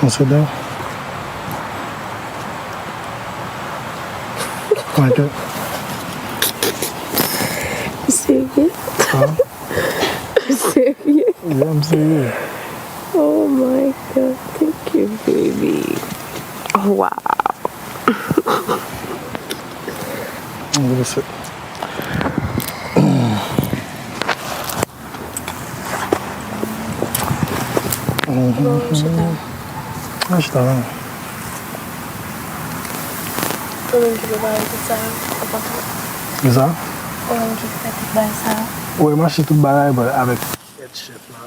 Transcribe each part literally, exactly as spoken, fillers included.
Mwen se dan. Mwen ke. Serye? Sa? Serye? Yeah, I'm serious. Oh my God. Thank you, baby. Wow. Mwen se. Bon, chita. Mwen chita la. Ou menm ki prepare tout sa, an pase. Ki sa? Ou menm ki fè tout bagay sa. Wi, m achte tout bagay, but avèk èd chèf la.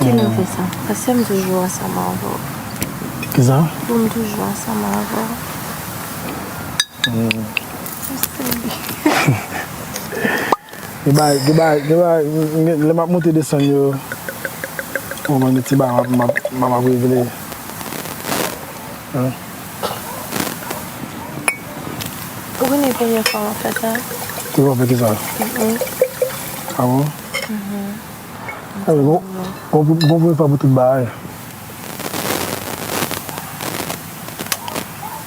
Kilè w fè sa? Paske m toujou ansanm avè w. Ki sa? Bon, m toujou ansanm avè w. Hmm. Jis te Gen bagay, gen bagay, gen bagay, gen, lè m ap monte desann yo, ou konprann, gen ti bagay m ap, m ap, m ap, m ap regle. Hein? Ou konnen premye fwa w ap fè sa? Premye fwa w fè ki sa? Mm-mm. Ah bon? Mhm. Ah, bon, bon, bon, premye fwa pou tout bagay.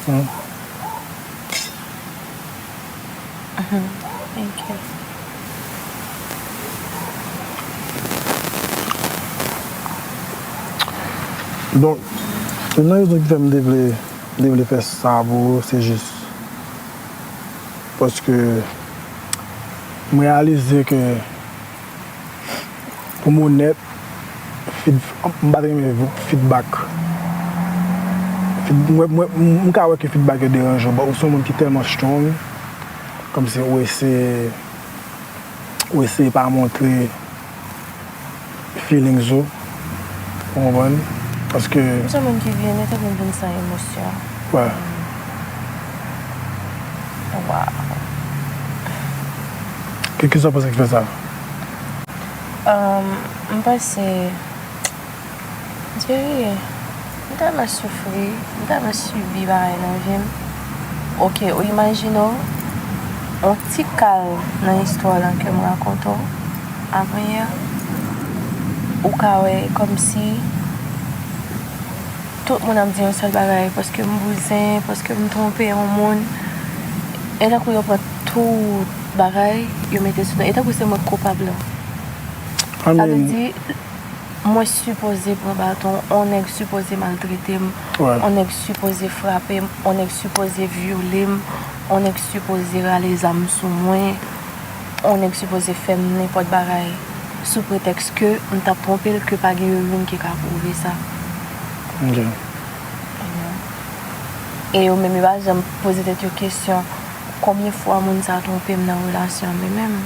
Hein? Mhm. Thank you. Donk, youn nan rezon ki fè m te vle, te vle fè sa pou ou, se jis paske m reyalize ke Pou m onèt, feed, m pa t renmen feedback. Feed, mwen, mwen, m ka wè ke feedback yo deranje w, but ou se yon moun ki tèlman strong, kòmsi ou eseye, ou eseye pa montre feelings ou, ou konprann? Paske M se yon moun ki vye, men tankou m vin san emosyon. Wè. Wow. Ki, kisa w panse ki fè sa? Um, m panse, Jerry, m tèlman soufri, m tèlman sibi bagay nan vi m. Oke, ou imajine w, yon ti kal nan istwa w lan ke m rakonte w avanyè, ou ka wè kòmsi tout moun ap di yon sèl bagay, paske m bouzen, paske m twonpe yon moun. E tankou yo pran tout bagay, yo mete sou do. E tankou se mwen k koupab lan. I mean, sa vle di, mwen sipoze pran baton, yon nèg sipoze maltrete m, yon nèg sipoze frape m, yon nèg sipoze vyole m, yon nèg sipoze rale zam sou mwen, yon nèg sipoze fè m nenpòt bagay sou pretèks ke m t ap twonpe l, ke pa gen youn ki ka pwouve sa. Ok. E yo menm, yo pa janm poze tèt yo kesyon, konbyen fwa moun sa twonpe m nan relasyon an, men menm.